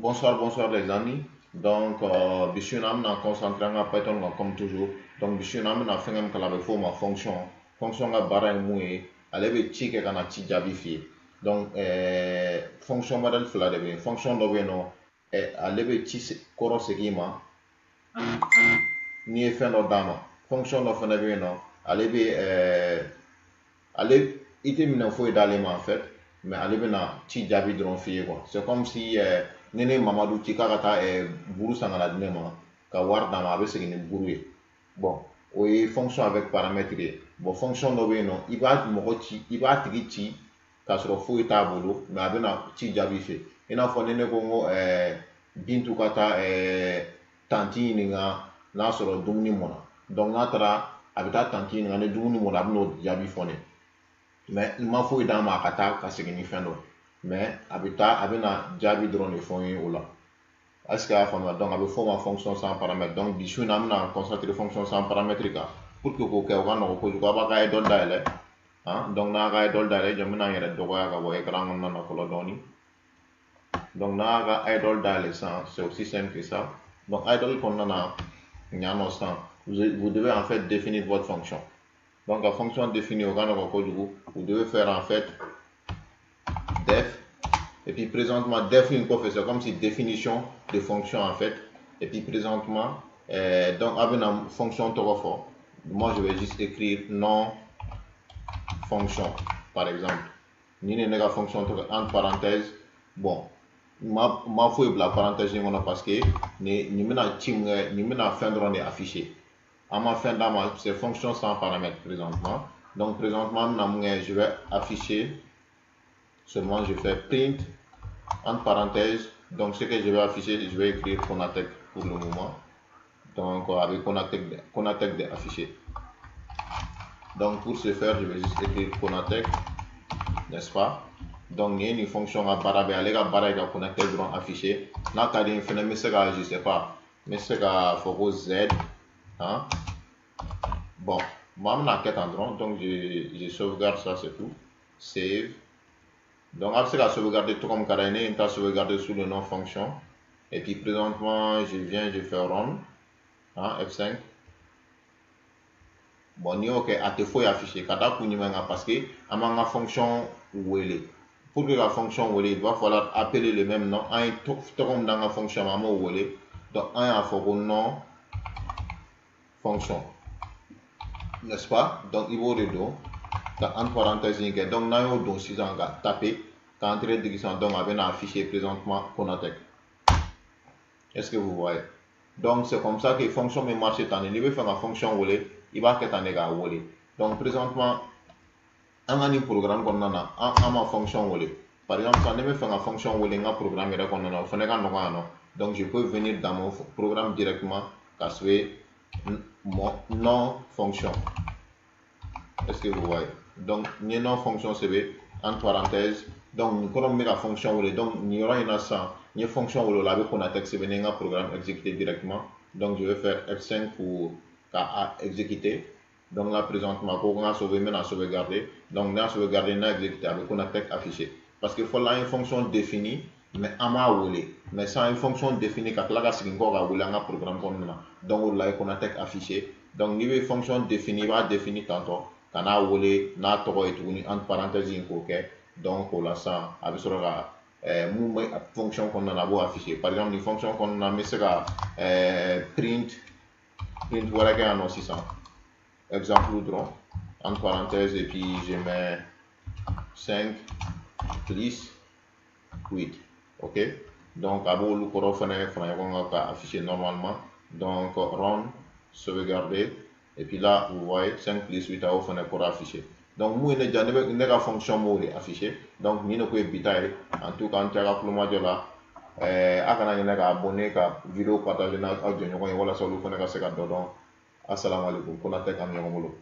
Bonsoir, bonsoir les amis. Donc, bi su in na, an bɛna concentrer an ka Python kan comme toujours. Donc, bi su in na, an bɛna fɛn min kalan, a bɛ f'o ma fonction. Fonction ka baara ye mun ye? Ale bɛ ci kɛ ka na ci jaabi f'i ye. Donc, fonction modèle fila de bɛ yen. Fonction dɔ bɛ yen nɔ, ale bɛ ci kɔrɔ segin i ma n'i ye fɛn dɔ d'a ma. Fonction dɔ fana bɛ yen nɔ, ale bɛ ale i tɛ minɛn foyi d'ale ma en fait, mais ale bɛna ci jaabi dɔrɔn f'i ye quoi. C'est comme si ni ne Mamadu ci k'a ka taa buru san ka na di ne ma, ka wari d'a ma, a bɛ segin ni buru ye. Bon, o ye fonction avec paramètre ye. Bon, fonction dɔ bɛ yen nɔ, i b'a mɔgɔ ci, i b'a tigi ci k'a sɔrɔ foyi t'a bolo, mais a bɛna ci jaabi fɛ. I n'a fɔ ni ne ko n ko Bintu ka taa tantie ɲininka n'a sɔrɔ dumuni mɔna. Donc n'a taara, a bɛ taa tantie ɲininka ni dumuni mɔna, a bɛ n'o jaabi fɔ ne. Mais n ma foyi d'a ma a ka taa ka segin ni fɛn dɔ, mais a bɛ taa, a bɛ na jaabi dɔrɔn de fɔ n ye o la. Est ce que a y'a faamuya? Donc a bɛ f'o ma fonction sans paramètre. Donc bi su in na, an bɛna concentrer fonction sans paramètre kan. Pour que k'o kɛ, o ka nɔgɔn kojugu. A b'a ka IDLE dayɛlɛ, han. Donc n'a ka IDLE dayɛlɛ, jɔ n bɛna n yɛrɛ dɔgɔya ka bɔ écran kɔnɔna na fɔlɔ dɔɔni. Donc n'a ka IDLE dayɛlɛ sisan, c'est aussi simple que ça. Donc IDLE kɔnɔna na yan nɔ sisan, vous devez en fait définir votre fonction. Donc la fonction définie, o ka nɔgɔn kojugu. Vous devez faire en fait def et puis présentement, def in kɔfɛ, c'est comme si définition de fonction en fait. Et puis présentement, donc a bɛna fonction tɔgɔ fɔ. Moi, je vais juste écrire nom fonction par exemple. Ni ne ka fonction tɔgɔ, entre parenthèses. Bon, ma ma foyi bila parenthèse in kɔnɔ parce que nin bɛna ci mun kɛ? Nin bɛna fɛn dɔrɔn de afficher. An ma fɛn d'a ma, c'est fonction sans paramètre présentement. Donc présentement, an bɛna mun kɛ? Je vais afficher seulement, je fais print entre parenthèses. Donc ce que je vais afficher, je vais écrire Konatec pour le moment. Donc avec Konatec, Konatec de afficher. Donc pour ce faire, je vais juste écrire Konatec, n'est-ce pas? Donc nin ye nin fonction ka baara bɛ, ale ka baara ye ka Konatec dɔrɔn afficher. N'a ka di n fɛnɛ, n bɛ se ka, je sais pas, n bɛ se ka fɔ ko Z, hein. Bon, bon, an bɛna kɛ tan dɔrɔn. Donc je sauvegarde ça, c'est tout. Save. Donc a bɛ se ka sauvegarder tɔgɔ min ka d'a ye. Ne ye n ta sauvegarder sous le nom fonction. Et puis présentement, je viens, je fais run, hein, F5. Bon, n'i y'o kɛ, a tɛ foyi afficher. Ka da kun jumɛn kan? Parce que an b'an ka fonction wele. Pour que ka fonction wele, il va falloir appeler le même nom. An ye tɔgɔ min d'an ka fonction ma, an b'o wele. Donc an y'a fɔ ko nom fonction, n'est-ce pas? Donc i b'o de don ka entre parenthèses in kɛ. Donc n'an y'o don sisan, ka taper, ka entrée digi sisan, donc a bɛna afficher présentement Konatec. Est-ce que vous voyez? Donc c'est comme ça que fonction bɛ marcher tan de. N'i bɛ fɛ ka fonction wele, i b'a kɛ tan de k'a wele. Donc présentement, an ka nin programme kɔnɔna na, an ma fonction wele. Par exemple sisan, ne bɛ fɛ ka fonction wele n ka programme yɛrɛ kɔnɔna na, o fana ka nɔgɔn yan nɔ. Donc je peux venir dans mon programme directement ka sɛbɛn mon nom fonction. Est-ce que vous voyez? Donc n ye nom fonction sɛbɛn entre parenthèses. Donc nin kɔrɔ min bɛ ka fonction wele. Donc nin yɔrɔ in na sisan, n ye fonction wele, o la a bɛ Konatec sɛbɛn. Ni n ka programme exécuter directement, donc je vais faire F5 pour ka exécuter. Donc là présentement, ko n ka sauver, n bɛna sauvegarder. Donc n'a sauvegarder, n'a exécuté, a bɛ Konatec afficher parce que fɔlɔ an ye fonction définie, mais an m'a wele. Mais sisan, an ye fonction définie ka tila ka segin kɔ ka wele an ka programme kɔnɔna na. Donc o de la, a ye Konatec afficher. Donc n'i bɛ fonction définie, i b'a définie tantôt ka n'a wele n'a tɔgɔ ye tuguni, entre parenthèses in k'o kɛ. Donc o la sisan, a bɛ sɔrɔ ka mun bɛ fonction kɔnɔna na, a b'o afficher. Par exemple, nin fonction kɔnɔna na, n bɛ se ka print wɛrɛ kɛ yan nɔ sisan, exemple dɔrɔn, entre parenthèses, et puis je mets 5 plus 8. Ok, donc a b'olu kɔrɔ fɛnɛ fara ɲɔgɔn kan ka afficher normalement. Donc run, sauvegarder, et puis là vous voyez, 5 plus 8, a y'o fɛnɛ kɔrɔ afficher. Donc mun ye ne diya, ne bɛ ne ka fonction b'o de afficher. Donc nin de ko ye bi ta ye. En tout cas, an tɛ ka kulomajɔ la. A kana ɲinɛ ka abonner, ka vidéo partager n'aw jɛɲɔgɔn ye, walasa olu fana ka se ka dɔ dɔn. Assalamu alaikum. Konatec an ɲɔgɔn bolo.